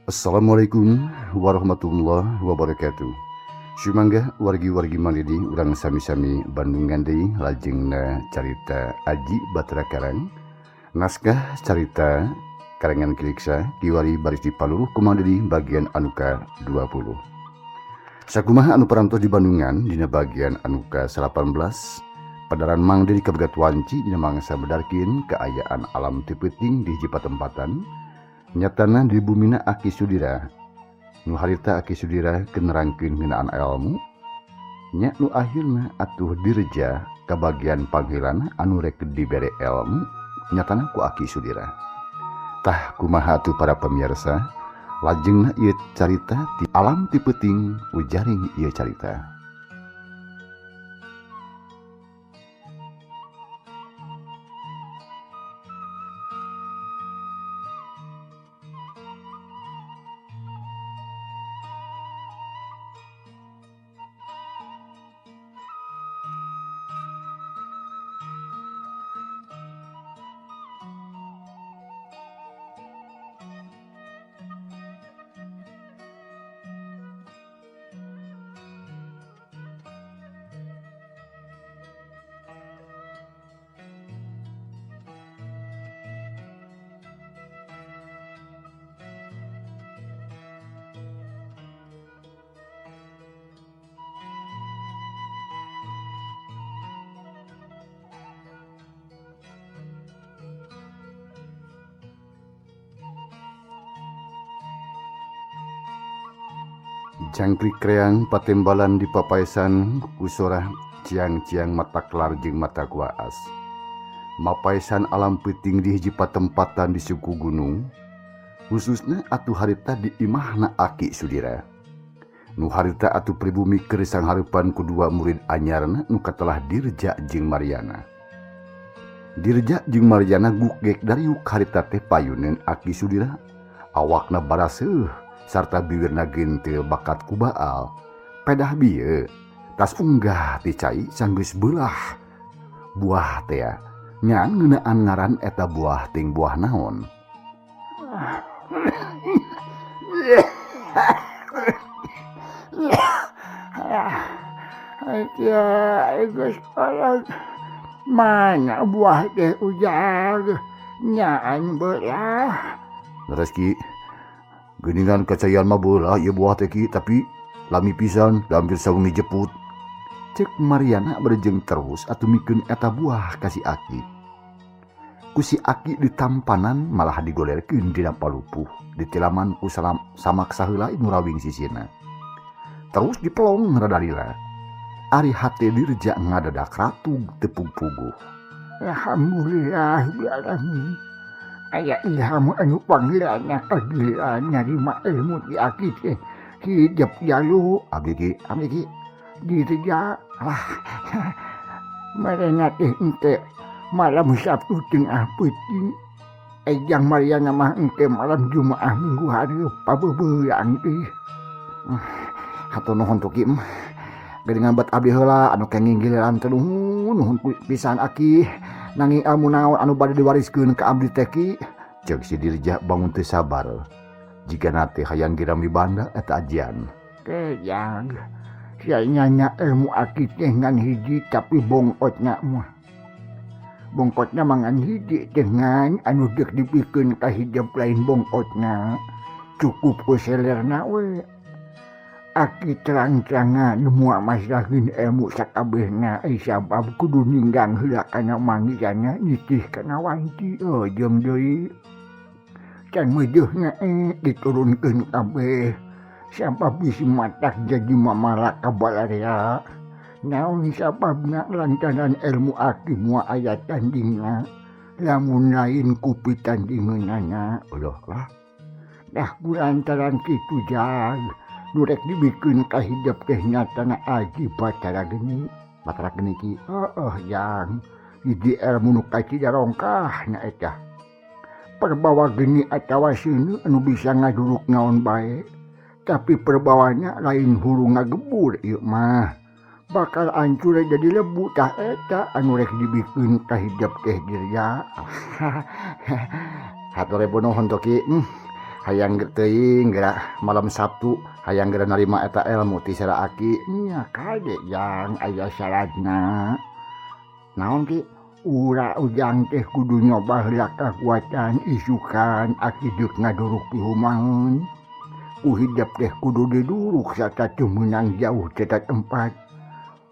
Assalamualaikum warahmatullahi wabarakatuh. Sumangga wargi-wargi Mang Dedi urang sami-sami Bandungan deui lajengna carita Aji Batara Karang. Naskah carita karangan Ki Riksa kiwari baris dipaluruh ku Mang Dedi bagian anu ka-20. Sakumaha anu parantos di Bandungan dina bagian anu ka-18 padaran Mang Dedi kabegat wanci dina mangsa bedarkeun kaayaan alam teu peuting di hiji patempatan nyatana di bumina Aki Sudira. Nu harita Aki Sudira keur nerangkeun ngeunaan elmu nya nu akhirna atuh direja ka bagian pangheulana anu rek dibere elmu nyatana ku Aki Sudira. Tah kumaha atuh para pemirsa lajengna ieu carita ti alam ti peuting ujaring ieu carita. Jangkrik kreang patembalan di papaesan kusorah ciang-ciang mata kelar jeung mata kuaas. Mapaesan alam peuting di hiji patempatan di suku gunung, khususna atuh harita di imahna Aki Sudira. Nu harita atuh pribumi keur sanghareupan ku dua murid anyarna nu katelah Dirja jeung Mariana. Dirja jeung Mariana gugek dariuk harita teh payuneun Aki Sudira, awakna baraseuh sarta biwirna gentil bakat ku baal. Pedah bieu tas unggah ti cai sanggeus beulah buah teh nya ngeunaan ngaran eta buah ting buah naon. Mana buah teh ujar nyaan beulah. Leres Ki, geuningan kacayaan mah beulah ieu buah teh Ki, tapi lami pisan hampir sawengi jeput. Cek Mariana berjeng terus atuh mikeun eta buah ka si Aki. Ku si Aki ditampanan malah digolerkeun dina palupuh, ditilaman ku salam samak saheula nu rawing sisina. Terus dipelong radalila. Ari hate Dirja ngadadak ratug teu puguh. Alhamdulillah alamin. Aya ilham anu panggilanna kagila nyarima ilmu ti Aki teh hidep jalu. Abdi Ki, abdi Ki Dirja lah. Marena teh engke malam Sabtu tengah peuting. Ejang Mariana mah engke malam Jumaah minggu hareup pabeubeulang teh. Hatur nuhun tuh Ki. Geuningan bat abdi heula anu kenging giliran teh nuhun nuhun pisan Aki. Nanging ilmu naon anu bade diwariskeun ka abdi teh Ki? Ceuk si Dirja bangun teu sabar. Jigana teh hayang geura mibanda eta ajian. Kejang. Sia nyanya ilmu Aki teh ngan hiji tapi bongkotna mah. Bongkotna mah ngan hiji teh ngan anu deuk dipikeun ka hijab lain bongkotna. Cukup ku selerna we. Aki terang-terangan moal masrahkeun ilmu sakabehna sabab kudu ninggang heula kana mangiranna nitih kana wanci jeung deui. Can meujeuhna diturunkeun kabeh sabab bisi matak jadi mamalak ka balarea. Naon sababna lantaran ilmu Aki moal aya tandingna lamun lain ku pitandingeunana. Eueuh lah. Dah ku lantaran kitu jag nu rek dibikeun ka hidep teh nyatana Aji Batara Geni. Batara Geni Ki? Heeh jang. Hiji ilmu nu kacida rongkahna eta. Perbawa geni atawa seuneu anu bisa ngaduruk naon bae. Tapi perbawanya lain hulu ngagebur ieu mah. Bakal hancur jadi lebu tah eta anu rek dibikeun ka hidep teh Dirja. Hatur ribu nuhun tuh Ki. Hayang teuing geura malam Sabtu hayang geura narima eta ilmu ti sera aki. Nya kade jang aya syaratna. Naon ki? Ura ujang teh kudu nyoba heula kakuatan isukan aki deuk ngaduruk pihumaheun. Ku hidep teh kudu diduruk sarta teu meunang jauh ti tempat.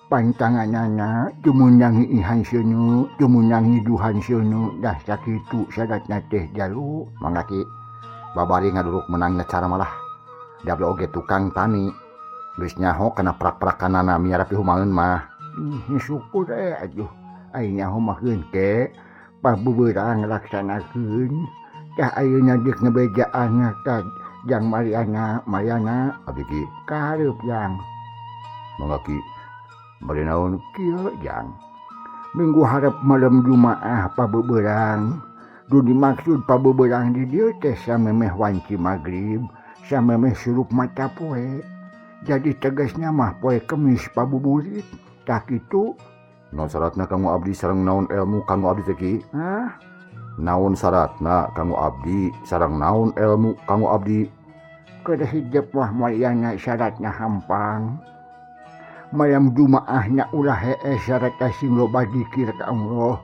Pantanganana teu meunang ngiihan seuneu, teu meunang ngiduhan seuneu, dah sakitu syaratna teh jalu. Mangga ki babari ngaduruk menang cara malah. Da abdi oge tukang tani. Geus nyaho kana prak-prakanana miara pihumaheun mah. Syukur aduh. Ai nyaho mah keun ke pabeberang laksanakeun. Tah ayeuna deuk ngebejaan ka Jang Mariana, Mariana abdi ki ka hareup jang. Mangga ki bade naon kieu jang. Minggu hareup malam Jumaah pabeberang. Du dimaksud pabeberang di dieu teh samemeh wanci magrib, samemeh surup mata poe. Jadi tegasna mah poe Kemis pabuburit. Tah kitu. Naon syaratna kanggo abdi sareng naon ilmu kanggo abdi teh ki? Hah? Naon syaratna kanggo abdi sareng naon ilmu kanggo abdi? Kada hijab mah Mariana syaratna hampang. Malam Jumaahna ulah hees sarta sing loba dikir ka Allah.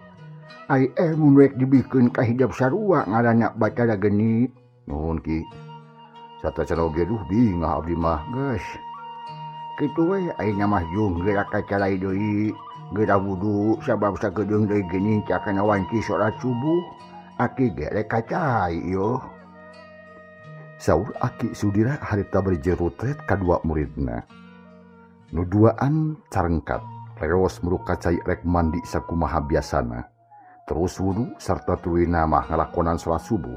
Ai ilmu nu rek dibikeun ka hijab sarua ngaranna Batara Geni. Nuhun ki. Satacan oge duh bingah abdi mah. Geus. Kitu we ayeuna mah jung geura ka calai deui. Geura wudu sabab sakedeung deui geuning cakana wanci salat subuh. Aki ge rek ka cai ieu. Saur Aki Sudira harita bari jerutret kadua muridna. Nu duaan carengkat, reos muruk ka cai rek mandi sakumaha biasana. Terus wudu sarta tuluyna mah ngalakonan salat subuh.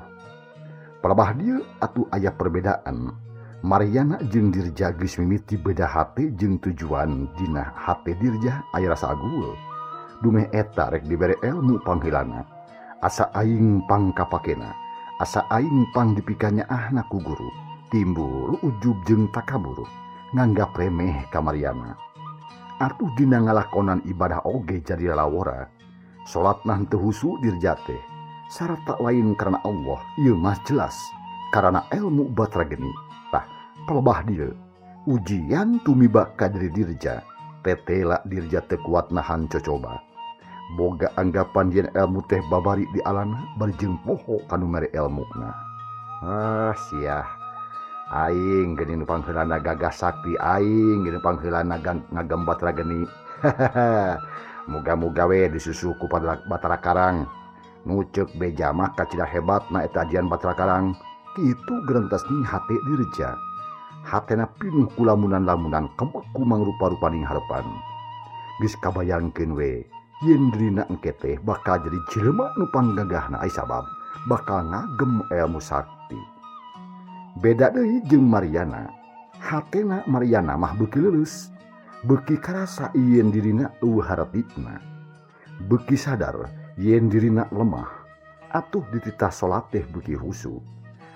Palebah dieu atuh aya perbedaan. Mariana jeung Dirja geus mimiti beda hate jeung tujuan dina hate Dirja aya rasa agul. Dumeh eta rek dibere ilmu pangheulana. Asa aing pangkapakena, asa aing pang dipikanya ahna ku guru. Timbul ujub jeung takabur, nganggap remeh ka Mariana. Atuh dina ngalakonan ibadah oge jadi lalawora. Salatna henteu husu Dirja teh. Sarata lain karena Allah, ieu mah jelas karena ilmu Batara Geni. Tah, palebah dieu ujian tumiba ka diri Dirja. Tetela Dirja teu kuat nahan cocoba. Boga anggapan yen ilmu teh babari di alana bari jeung poho kanu mere elmuna. Ah siah. Aing geuning nu pangheulana gagah sakti, aing geuning pangheulana ngagem Batara Geni. Muga-muga we disusu ku Batara Karang. Nu ceuk beja mah kacida hebatna eta ajian Batara Karang. Kitu gerentas ning hate Dirja. Hatena pinuh ku lamunan-lamunan kemek ku mangrupa-rupaning harepan. Geus kabayangkeun we yen dirina engke teh bakal jadi jelema nu panggagahna ai sabab bakal ngagem ilmu sakti. Beda deui jeung Mariana. Hatena Mariana mah beuki leuleus, beuki karasa yen dirina eueuh haretina. Beuki sadar yen dirina lemah, atuh dititah salat teh beuki husu.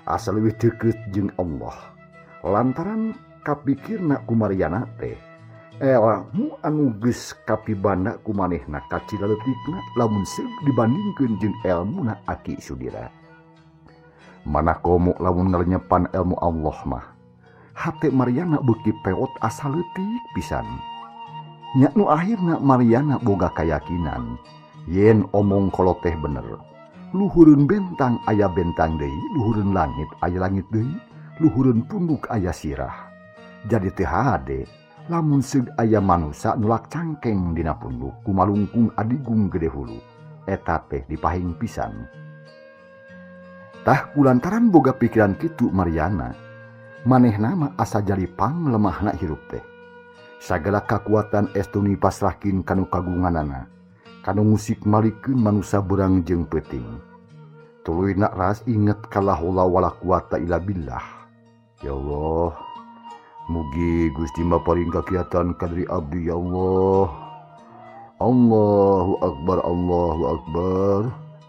Asa leuwih deukeut jeung Allah. Lantaran kapikirna ku Mariana teh ilmu anu geus kapibanda ku manehna kacida leutikna lamun seug dibandingkeun jeung elmuna Aki Sudira. Mana komo lamun ngalenyepan ilmu Allah mah. Hate Mariana beuki pewot asa leutik pisan. Nya nu akhirna Mariana boga kayakinan yen omong kolot teh bener. Luhureun bentang aya bentang deui, luhureun langit aya langit deui, luhureun punduk aya sirah. Jadi teu hade lamun seug aya manusa nulak cangkeng dina punduk kumalungkung adigung gede hulu. Eta teh dipahing pisan. Tah kulantaran boga pikiran kitu Mariana, manehna mah asa jadi panglemahna hirup teh. Sagala kakuatan estuni pasrahkeun kanu kagunganana, kanu musik malikeun manusa beurang jeung peuting. Tuluyna ras inget ka la haula wala quwata illa billah. Ya Allah, mugi Gusti maparing kakiatan ka diri abdi ya Allah. Allahu akbar, Allahu akbar.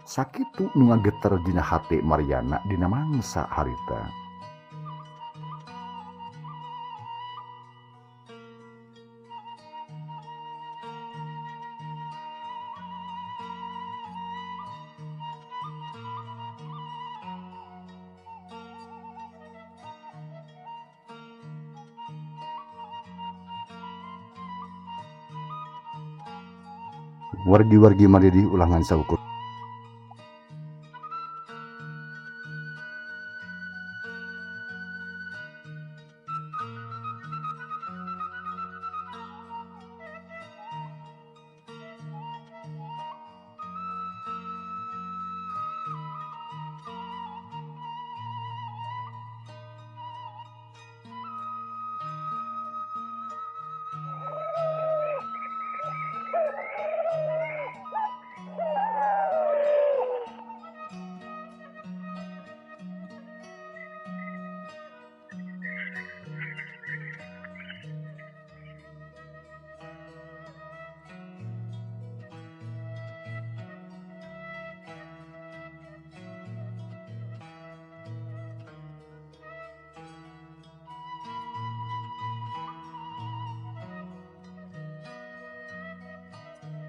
Sakitu nu ngageter dina hate Mariana dina mangsa harita. Wargi-wargi Madidi ulangan saukur.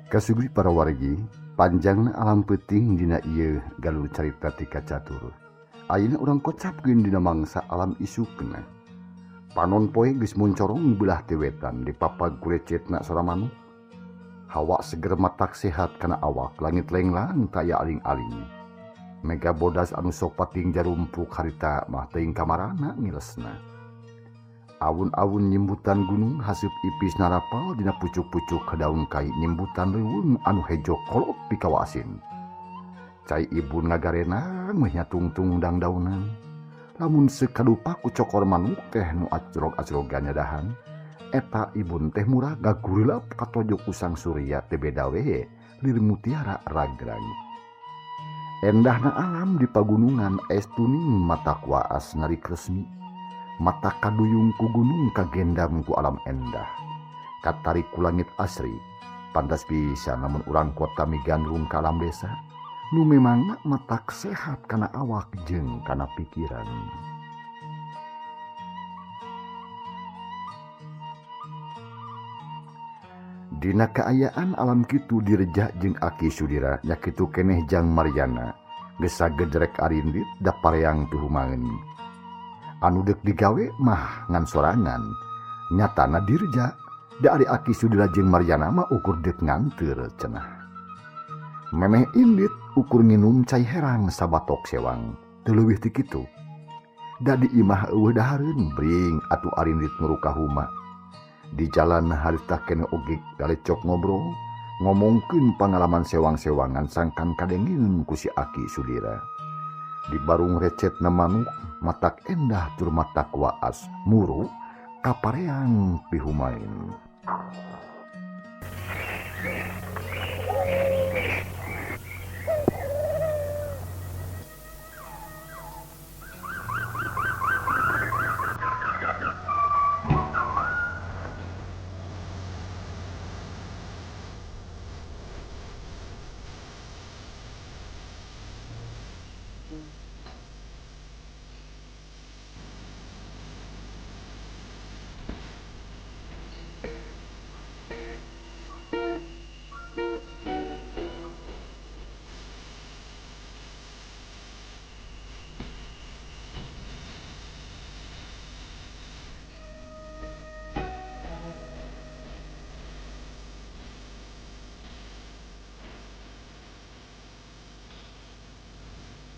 Kasugri para wargi, panjangna alam peuting dina ieu galur carita tika catur. Ayeuna urang kocapkeun dina mangsa alam isukna. Panon poe geus moncorong beulah ti wetan dipapag ku recetna sora manuk. Hawa seger matak sehat kana awak, langit lenglang taya aling-aling. Mega bodas anu sok pating jarumpuk harita mah teuing kamarana ngilesna. Awun-awun nyimbutan gunung haseup ipis narapal dina pucuk-pucuk daun kai nyimbutan leuweung anu hejo kolot pikawasin. Cai ibun ngagarenang meh nya tungtung dangdaunan. Lamun sekadupa ku cokor manuk teh nu acrog-acrogan nyadahan, eta ibun teh murah gagurilap katojok ku sang surya teh beda we lir mutiara ragrag. Endahna alam di pagunungan es tuning mata kuaas narik resmi. Mata kaduyung ku gunung kagendam ku alam endah. Katarik ku langit asri. Pantas bisa namun urang kota migandrung ka alam desa. Nu memang matak sehat kana awak jeung kana pikiran. Dina kaayaan alam kitu Dirja jeung Aki Sudira nya kitu keneh jang Mariana. Geus sagederek arindit da pareang pihumangeun. Anu deuk digawe mah ngan sorangan. Nyatana Dirja da ari Aki Sudira jeung Mariana mah ukur deuk nganteur cenah. Memeh indit ukur nginum cai herang sabatok sewang. Teu leuwih ti kitu. Da di imah eueuh dahareun bring atuh arindit nguruk ka huma. Di jalan harita keneh oge galecok ngobrol, ngomongkeun pangalaman sewang-sewangan sangkan kadengeun ku si Aki Sudira. Di barung recetna manuk matak endah tur matak waas muru kapareang pihumain.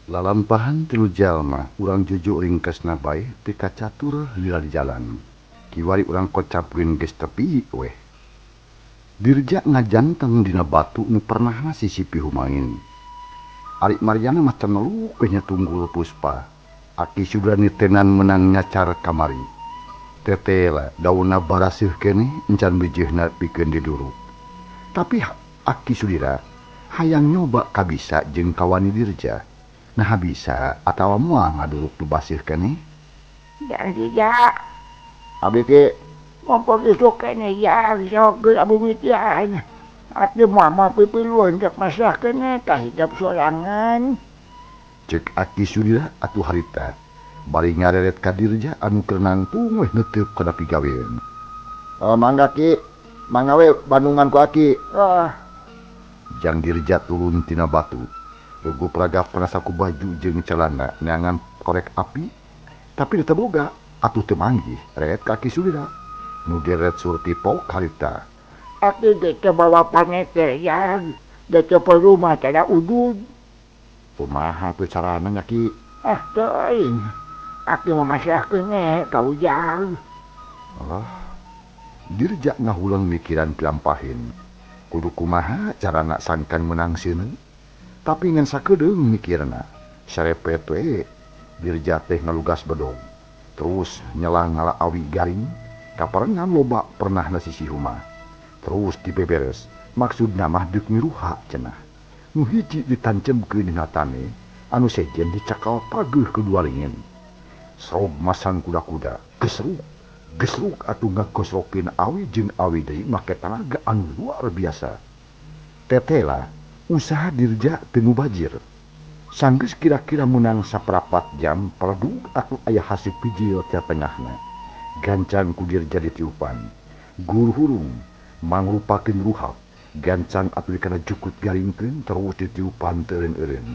Lalampahan tilu jalma urang jujuk ringkesna bae teu kacatur lila di jalan. Kiwari urang kocapkeun geus tepi weh. Dirja ngajanteng dina batu nu pernahna sisi pihumangin. Ari Mariana mah ceneluk we nya tunggul puspa. Aki Sudira nitenan menang nyacar kamari. Tetela daunna baraseuh keneh encan bijeuhna pikeun diduruk. Tapi Aki Sudira hayang nyoba kabisa jeung kawani Dirja. Nah bisa atawa moal ngaduruk nu baseuh keneh. Dirja. Abi ge Mumpung isuk keneh ya sok geus abi mitian. Atuh mama pipiluan cek masah keneh tah hidep sorangan. Cek Aki Sudira atuh harita. Bari ngareret ka Dirja anu keur nangtung weh neuteup kana pigawean. Oh, mangga Ki, mangga we bandungan ku Aki. Ah. Jang Dirja turun tina batu. Rugup ragap kana saku baju jeung celana neangan korek api, tapi teu boga atuh teu manggih ret ka Aki Sudira. Nu deret surti pok harita. Aki ge teu bawa paneker yang da teu perlu mah tada udud. Kumaha tuh carana nya Ki? Ah teuing. Aki mah masrahkeun we ka Ujang. Ah. Dirja ngahulang mikiran pilampahin. Kudu kumaha carana sangkan meunang seuneu? Tapi ngan sakedeung mikirna. Sarepet we Dirja teh ngalugas bedog. Terus nyela ngala awi garing kaparengan loba pernah na sisi rumah. Terus dibeberes maksudna mah deuk miruha cenah. Nu hiji ditancemkeun dina tane, anu sejen dicakal pageuh kedua lingin. Srog masang kuda-kuda, gesruk, gesruk atuh ngagosrokeun awi jeung awi deui make tanaga anu luar biasa. Tetela usaha Dirja teu mubajir. Sanggeus kira-kira meunang saparapat jam paledug atuh aya haseup bijil tia tengahna. Gancang ku Dirja ditiupan. Gur hurung mangrupakeun ruhab. Gancang atuh dikana jukut garingkeun terus ditiupan teu eureun-eureun.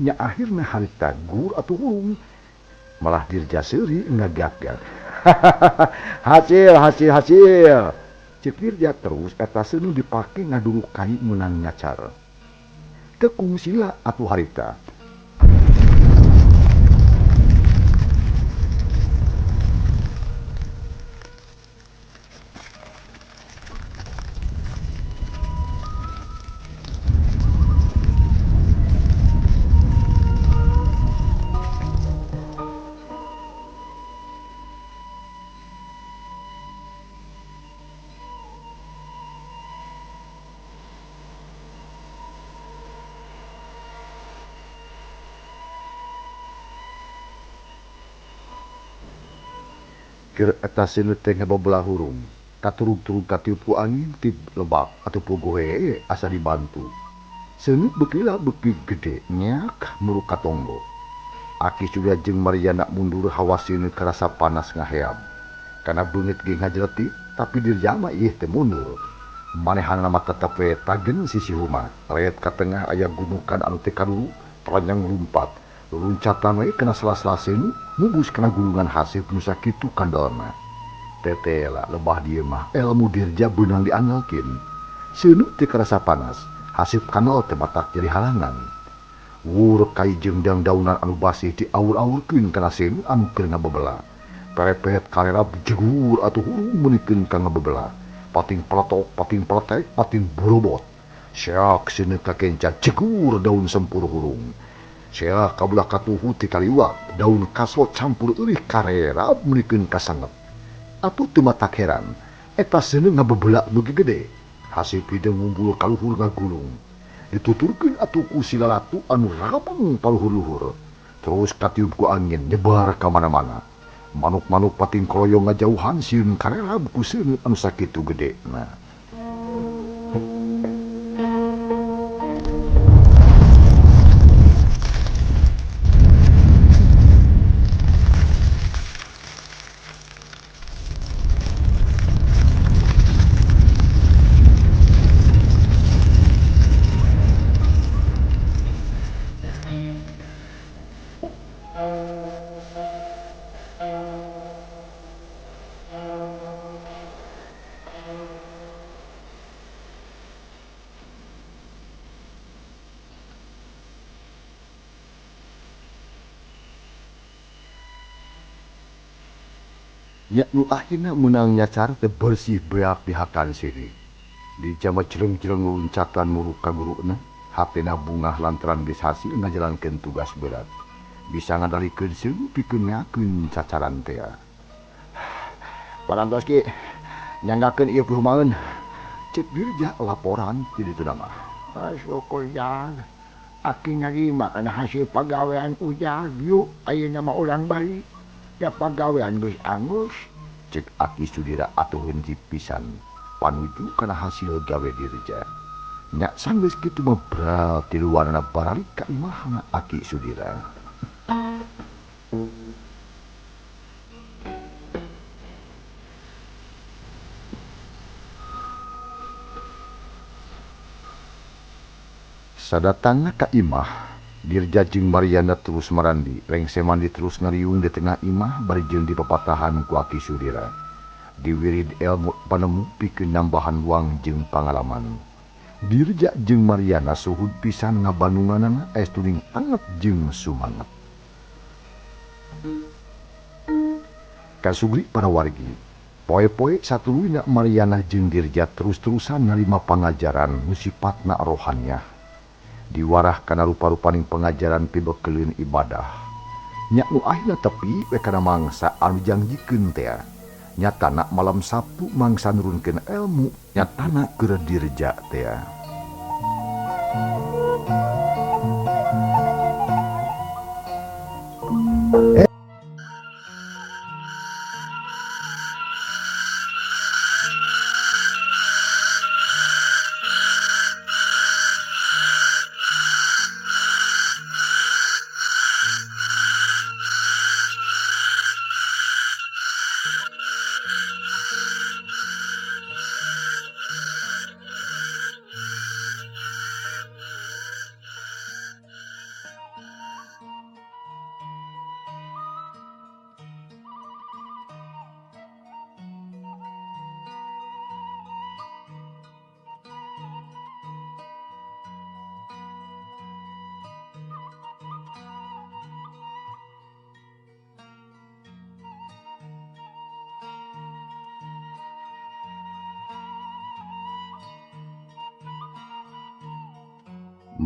Nya akhirna harita gur atuh hurung. Malah Dirja seuri ngagak-gak. Hasil hasil hasil. Ceuk Dirja terus eta seuneu dipake ngaduruk kai meunang nyacar. Teu kungsila atuh harita. Keur eta seuneu teh ngababelah hurung, katurug-turug katiup ku angin ti lebak atuh puguh hee asa dibantu. Seuneu beuki lila beuki gede nyeak muruk ka tonggo. Aki Surya jeung Mariana mundur hawa seuneu karasa panas ngaheab. Kana beungeut ge ngajeletik tapi Dirja mah ieu teh mundur. Manehanna mah tetep we tagen sisi rumah. Ret ka tengah aya gunukan anu teu kadulu, paranjang lumpat. Luncatan we kana sela-sela seuneu mubus kana gulungan haseup nu sakitu kandalna. Tetela lebah dieu mah elmu Dirja beunang diandalkeun. Seuneu teu karasa panas, haseup kandal teh matak jadi halangan. Wur kai jeung dangdaunan anu basih diawur-awurkeun kana seuneu anu keur ngabebela. Perepet karerap jegur atuh hurung meunikeun ka ngabebela. Pating peletok, pating peletek, pating borobot. Seak seuneu kakenca jegur daun sempur hurung. Seak kabelah katuhu ti kaliwat, daun kaso campur eurih karerap meunikeun kasanget. Atuh teu matak heran, eta seuneu ngabebela nu gede. Haseup hideung ngumpul ka luhur ngagulung. Dituturkeun atuh ku si lalatu anu rameng paluhur-luhur. Terus katiup ku angin nyebar ka mana-mana. Manuk-manuk pating koloyong ngajauhan sieun karerab ku seuneu anu sakitu gedena. Nya nu akhirna meunang nyacar teh bersih beak dihakan sini. Dirja mah jereng-jereng luncatan muruk ka guruna, hatena bungah lantaran geus hasil ngajalankeun tugas berat. Bisa ngadalikeun seuneu pikeun ngakeun cacaran tea. Parantos Ki, nyanggakeun ieu pihumaeun. Ceuk Dirja laporan ti ditu mah. Ah, syukur Jang. Aki narima kana hasil pagawean Ujang. Yuk ayeuna mah urang balik. Da pagawean geus anggeus. Ceuk Aki Sudira atuh henteu pisan panuju kana hasil gawe Dirja. Nya sanggeus kitu mah bral tiluanana baralik ka imahna Aki Sudira. Sadatangna ka imah, Dirja jeung Mariana terus marandi, rengse mandi terus ngariung di tengah imah bari jeung dipapatahan ku Aki Sudira. Diwirid ilmu panemu pikeun nambahan wang jeung pangalaman. Dirja jeung Mariana suhud pisan ngabandunganana estuning anget jeung sumanget. Kasugri para wargi, poe-poe satuluyna Mariana jeung Dirja terus-terusan narima pangajaran nu sipatna rohaniah. Diwarah kana rupa-rupaning pangajaran pibekeleun ibadah. Nya nu akhirna tepi we kana mangsa anu dijangjikeun tea. Nyatana malam Sabtu mangsa nurunkeun elmu nyatana keur Dirja tea.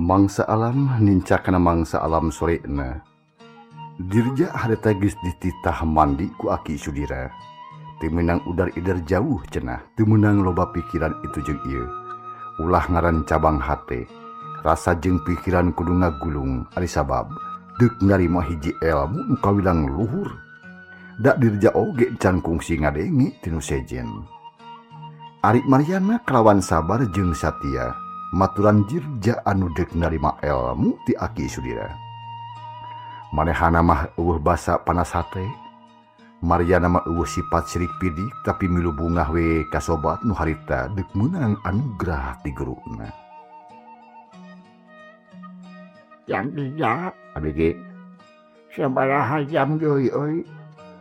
Mangsa alam nincakana mangsa alam sorena. Dirja harita geus dititah mandi ku Aki Sudira. Teu meunang udar-ider jauh cenah, teu meunang loba pikiran itu jeung ieu. Ulah ngaran cabang hate, rasa jeung pikiran kudu ngagulung ari sabab deuk narima hiji elmu nu kawilang luhur. Da Dirja oge can kungsi ngadenge tinu sejen. Ari Mariana kalawan sabar jeung satia maturan Dirja anu deuk narima elmu ti Aki Sudira. Manehana mah eueuh basa panas hate. Mariana mah eueuh sifat sirik pidik tapi milu bungah we ka sobat nu harita deuk meunang anugerah ti guruna. Jang Dirja abdi ge sabaraha jam deui euy.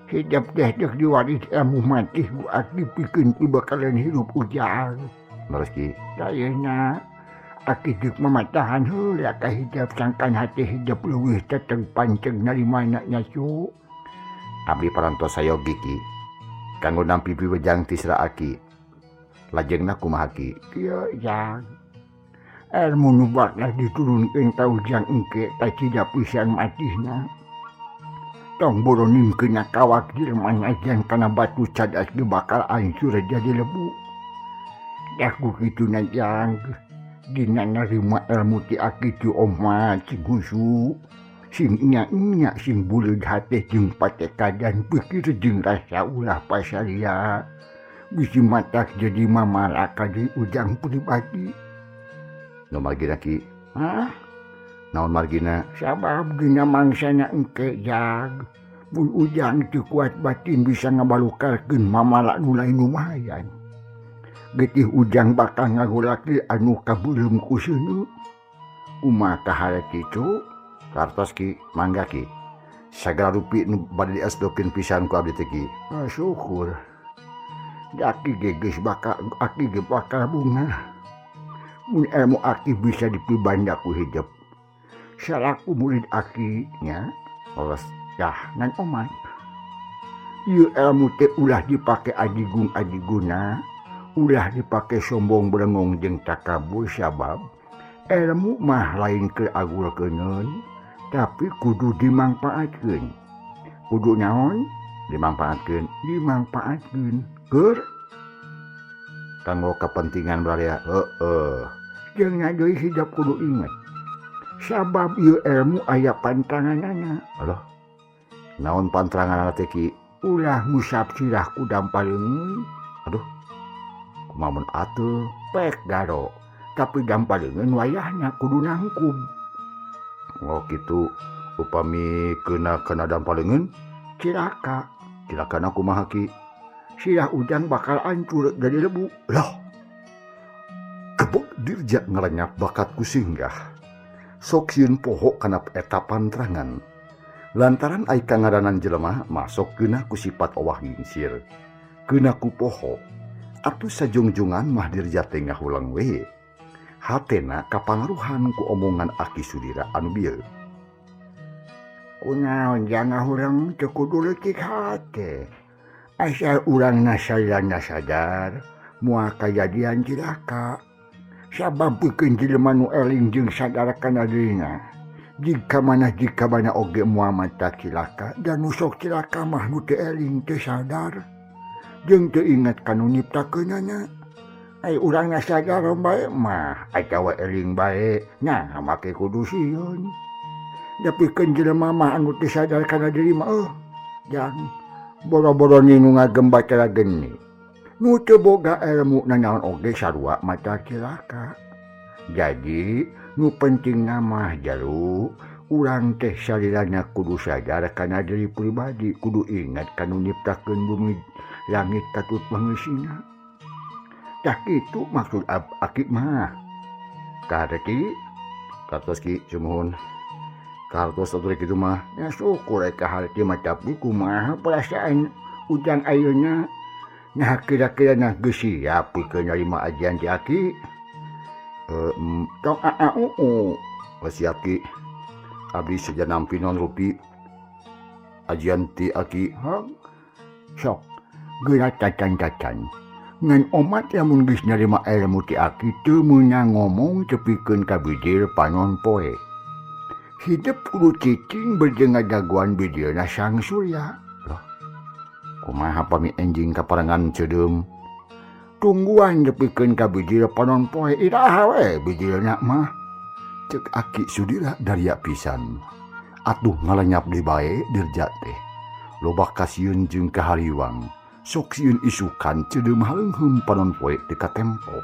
Hidep teh deuk diwaris ilmu matih ku aki pikeun pibakalan hirup ujang. Leres ki. Ayeuna aki deuk mamatahan heula ka hidep sangkan hate hidep leuwih teteg panceg narimana nya cu. Abdi parantos sayogi ki. Kanggo nampi piwejang ti sira aki. Lajengna kumaha ki? Kieu jang. Ilmu nu bakal diturunkeun ka ujang engke tacida pisan matihna. Tong boroningkeun kawak jelema najan kana batu cadas ge bakal hancur jadi lebu. Dah ku kituna jang. Dina narima ilmu ti aki ti omat sing husu, sing nya-nya sing buleud hate jeung patekadan pikir jeung rasa ulah pasaria. Bisi matak jadi mamalaka di ujang pribadi. Nu margina ki? Hah? Naon margina? Sabab dina mangsana engke jang. Mun ujang teu kuat batin bisa ngabalukarkeun mamala nu lain lumayan. Getih ujang bakal ngagolaki anu kabeuleum ku seuneu. Kumaha kahare kitu? Kartos ki, mangga ki. Sagala rupi nu bade diasdokeun pisan ku abdi teh ki. Ah, syukur. Da aki ge geus bakal aki ge bakal bungah. Mun ilmu aki bisa dipibanda ku hidep. Salaku murid aki nya, leres dah ngan omat. Ieu ilmu teh ulah dipake adigung adiguna, ulah dipake sombong brengong jeung takabur sabab ilmu mah lain keur agulkeuneun, tapi kudu dimangpaatkeun. Kudu naon? Dimangpaatkeun. Dimangpaatkeun keur kanggo kepentingan baraya. Heeh. Jeung deui hidep kudu inget. Sabab ieu ilmu aya pantanganana. Aduh. Naon pantanganana teh ki? Ulah ngusap sirah ku dampaleungeun. Aduh. Kumaha mun atuh? Pek garo. Tapi dampaleungeun wayahna kudu nangkub. Oh kitu. Upami keuna kana dampaleungeun? Cilaka. Cilakana kumaha ki? Sirah ujang bakal hancur jadi lebu. Loh. Gebok Dirja ngalenyap bakat ku singgah. Sok sieun poho kana eta pantrangan. Lantaran ai kangaranan jelema masok geunah ku sifat owah gingsir. Keuna ku poho atuh sajungjongan mah Dirja teh ngahulang we. Hatena kapangaruhan ku omongan Aki Sudira anu bieu. Kunaon jang ngahureng teu kudu leutik hate. Asal urang nasalana sadar moal kajadian cilaka. Sabab pikeun jelema nu eling jeung sadar kana dirina. Jika mana oge moal mata cilaka dan nu sok cilaka mah nu teu eling teu sadar. Jeung teu inget ka nu nyiptakeunana. Ai urang sadar bae mah atawa eling bae nah make kudu sieun. Dapikeun jelema mah anu teu sadar kana diri mah jang boro-boro nu ngagem batara geni. Nu teu boga ilmu nanaon oge sarua mata cilaka. Jadi nu pentingna mah jalu urang teh salilana kudu sadar kana diri pribadi, kudu ingat ka nu nyiptakeun bumi langit katut pangeusina. Tah kitu maksud aki mah. Kareki kartos ki sumuhun. Kartos atuh kitu mah. Ya syukur ka harti mah tapi kumaha perasaan ujang ayeuna. Nah kira-kira nah geus siap pikeun narima ajian ti aki. Tong aa uu. Siap ki. Abdi saja nampi non rupi ajian ti aki. Sok geura cacan-cacan. Ngan omat lamun geus narima ilmu ti aki teu meunang ngomong tepikeun ka bijil panon poe. Hidup kudu cicing berjeng ngadaguan bijilna Sang Surya. Loh, kumaha pami enjing kaparangan ceudeum? Tungguan tepikeun ka bijil panon poe iraha we bijilna mah. Cek Aki Sudira daria pisan. Atuh ngalenyap deui bae Dirja teh. Loba kasieun jeung kahariwang. Sok sieun isukan ceudeum haleungheum panon poe teu katempo.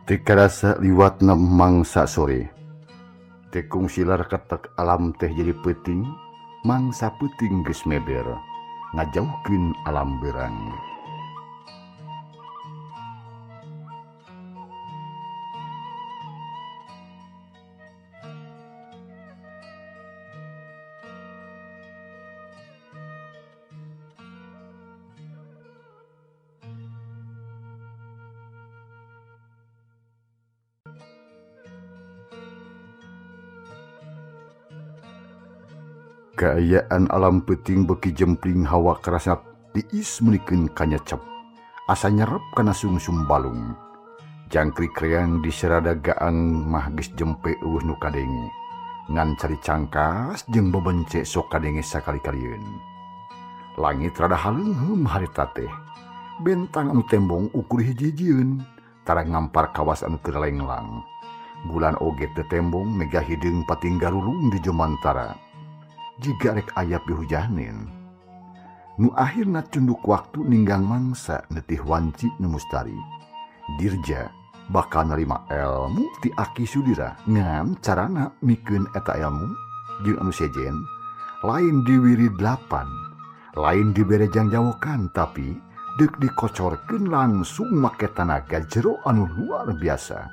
Teu karasa liwatna mangsa sore. Teu kungsilar ketek alam teh jadi peuting, mangsa peuting geus meber, ngajauhkeun alam beurang. Kaayaan alam peuting beuki jempling hawa karasa tiis meunikeun kanyecep. Asa nyerep kana sungsum balung. Jangkrik reang di serada gaang mah geus jempe eueuh nu kadenge. Ngan cari cangkas jeung bebence sok kadenge sakali-kalieun. Langit rada haleungheum harita teh. Bentang anu tembong ukur hiji-hijieun, tara ngampar kawas anu teu lenglang. Bulan oge teu tembong mega hideung patinggarulung di jomantara. Jiga rek aya pihujanin. Nu akhirna cunduk waktu ninggang mangsa netih wanci nu mustari. Dirja bakal narima ilmu ti Aki Sudira ngan carana mikeun eta ilmu jeung anu sejen lain diwirid 8, lain dibere jangjawokan tapi deuk dikocorkeun langsung make tanaga jero anu luar biasa.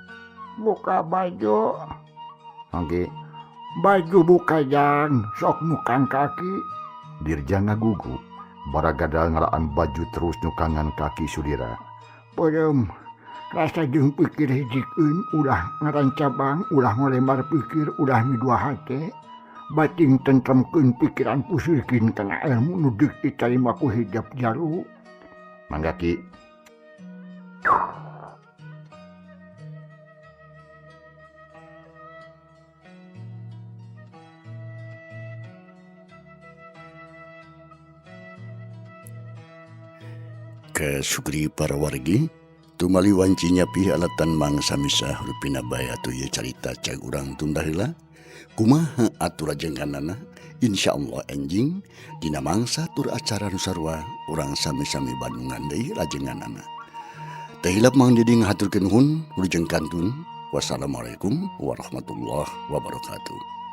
Buka baju. Oke. Baju buka jang, sok nukang kaki. Dirja ngagugu, baragadal ngalaan baju terus nukangan kaki Sudira. Peureum, rasa jeung pikir hijikeun, ulah ngarancabang, ulah ngalembar pikir, ulah midua hate. Bating tentremkeun pikiran pusirkeun kana ilmu nu deuk ditarima ku hijab jaru. Mangga Ki. Kasukri para wargi tumali wancinya pi alatan mangsa misah rupina bae atuh ieu carita cag urang tunda heula kumaha atur rajengkanana insyaallah enjing dina mangsa tur acara nu sarua urang sami-sami bandungan deui rajenganana. Teu hilap Mang Didi ngahaturkeun nuhun, wilujeng kantun. Wassalamualaikum warahmatullahi wabarakatuh.